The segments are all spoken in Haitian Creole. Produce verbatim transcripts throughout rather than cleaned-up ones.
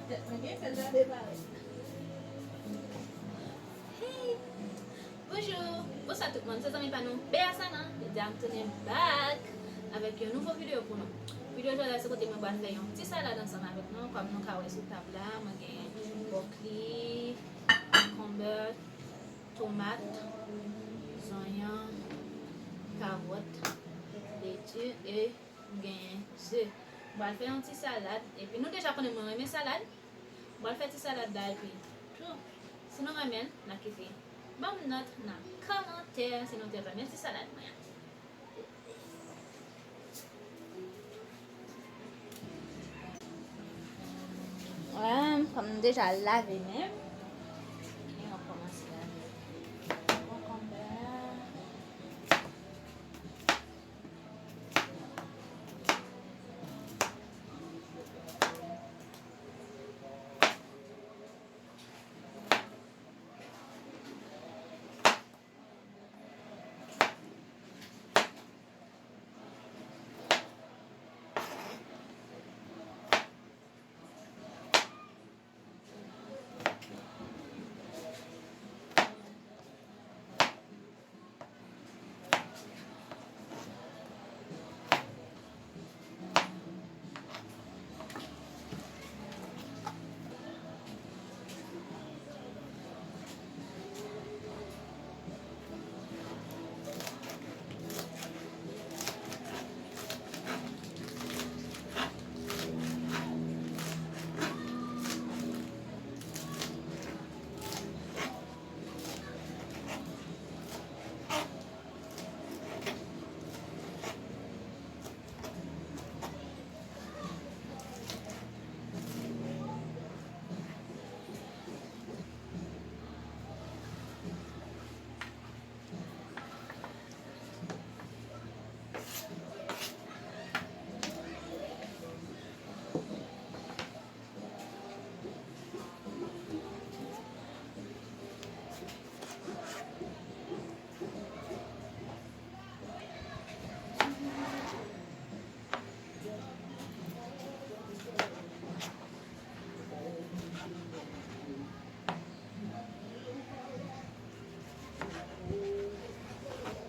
Hey! Bonjou! Bonswa tout moun, se zanmi pa nou Bea Sanan. Jodi a m tounen back avèk yon nouvo videyo pou nou. Videyo jodi a se kote mwen pral fè yon ti salad ansanm avèk nou. Kòm nou ka wè sou tab la, mwen gen bwokli, konkonbè, tomat, zonyon, kawòt, leti e m genyen ze. M pral fè yon ti salad. Epi nou deja konnen mwen renmen salad. M pral fè ti salad la epi tou, si nou renmen l, n a kite ban m nòt nan kòmantè si nou te renmen ti salad mwen an. Vwala, kòm m deja lave men m, e m ap kòmanse lave konkonbè a.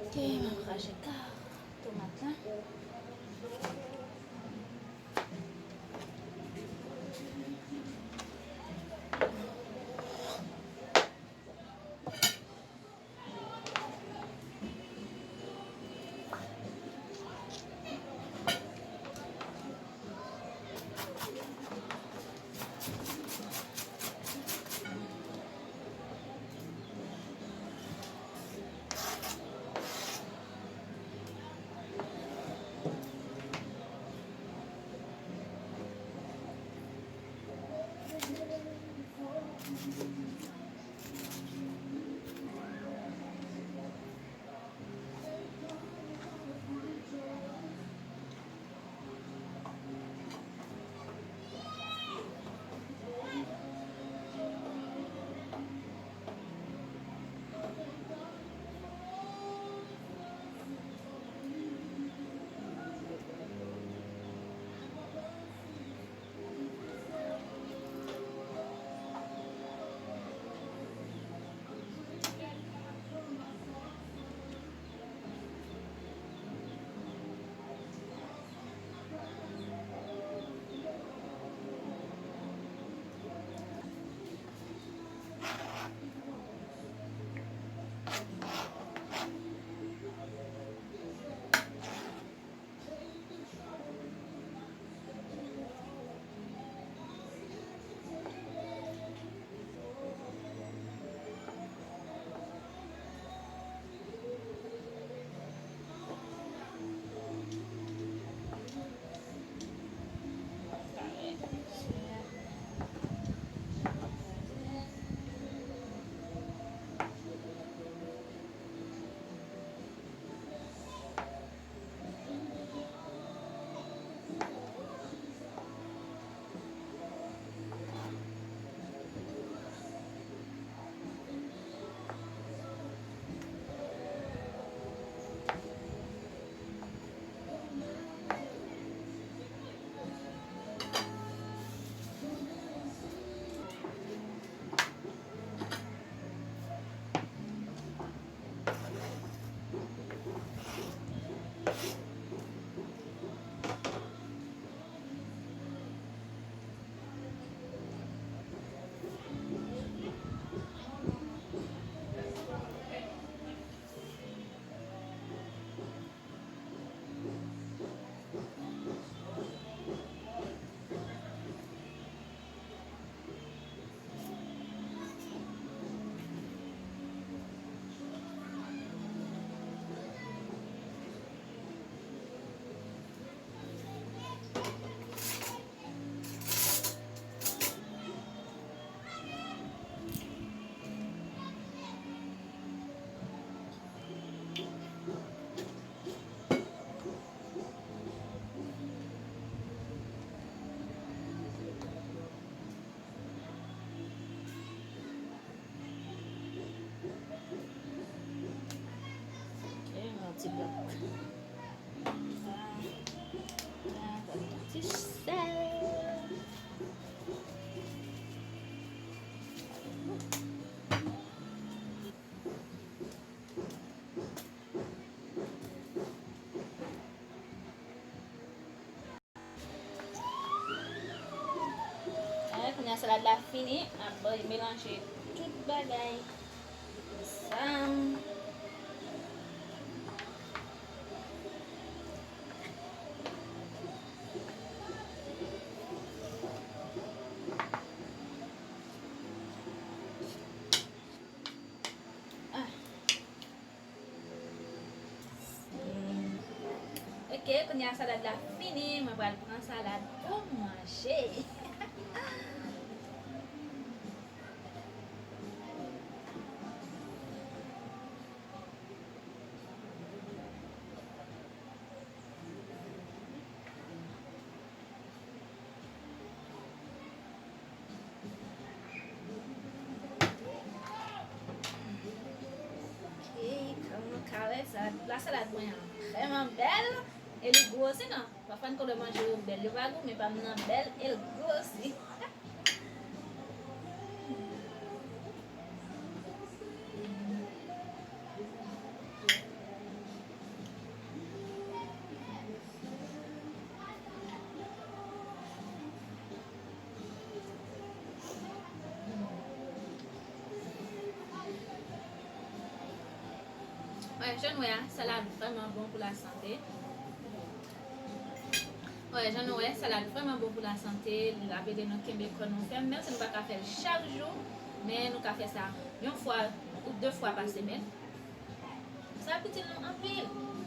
Ok, m ap rache ka tomat la. Ti blòk. Sa, sa, sa, ti sèl. Alè, kounye a salad la fini, m ap melanje tout bagay ansanm. Ah. Hmm. Ok, kounye a salad la fini, mwen pral pran salad pou manje. Ok, kòm nou ka wè, salad, la salad mwen an vrèman bèl e li gwo osi non. Pafwa n konn wè manje yo bèl, yo pa gou, men pa m nan bèl e l gwo osi. Wè, jan nou wè a, salad vrèman bon pou lasante. Wè, jan nou wè, salad vrèman bon pou lasante, l ap ede nou kenbe kò nou fèm, menm si nou pa ka fè l chak jou, men nou ka fè sa yon fwa ou de fwa pa semèn. Sa ap itil nou anpil.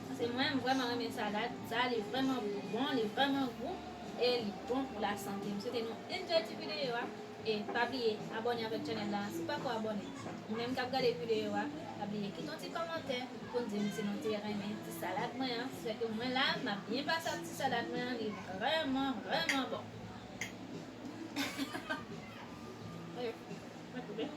Paske mwen, m vrèman renmen salad. Sa, li vrèman bon, li vrèman gou, e li bon pou lasante. M swete nou enjoy ti videyo a. E pa bliye abòne avèk chanèl la si w pako abòne. Ou menm k ap gade videyo a, pa bliye kite yon ti kòmantè pou n di m si nou te renmen ti salad mwen an. Sèke mwen la, m ap byen pase ak ti salad mwen an. Li vrèman, vrèman bon. Ok, mwen koupe.